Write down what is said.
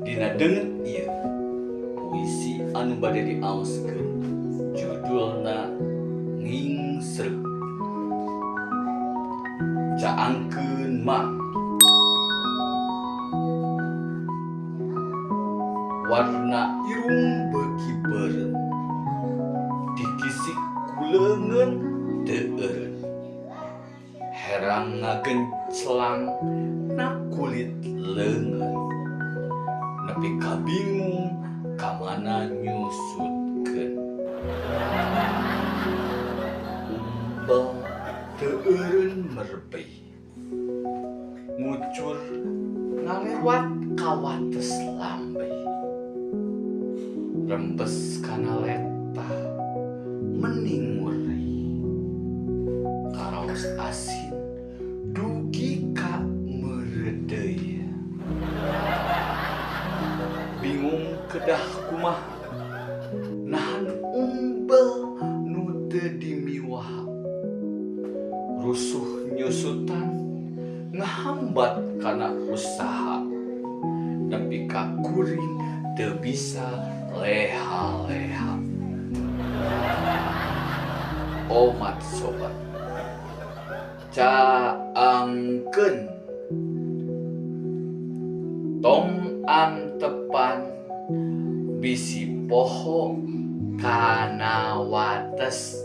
Dina deungeut ieu puisi anu bade diaoskeun judulna Ngingsreuk. Caangkeun Mang. Warna irung beuki beureum dikisik ku leungeun teu eureun. Herang ngagenclang na kulit leungeun nepi ka bingung ka mana nyusutkeun. Umbel teu eureun merbey ngucur ngalewat ka wates lambey. Rembes kana letah meni ngurih karaos asin dugi ka meureudeuy. Bingung kedah kumaha nahan umbel nu teu dimiwaha. Rusuh nyusutan ngahambat kana usaha nepi ka kuring teu bisa leha-leha. Omat sobat caangkeun tong antepan bisi poho kana wates.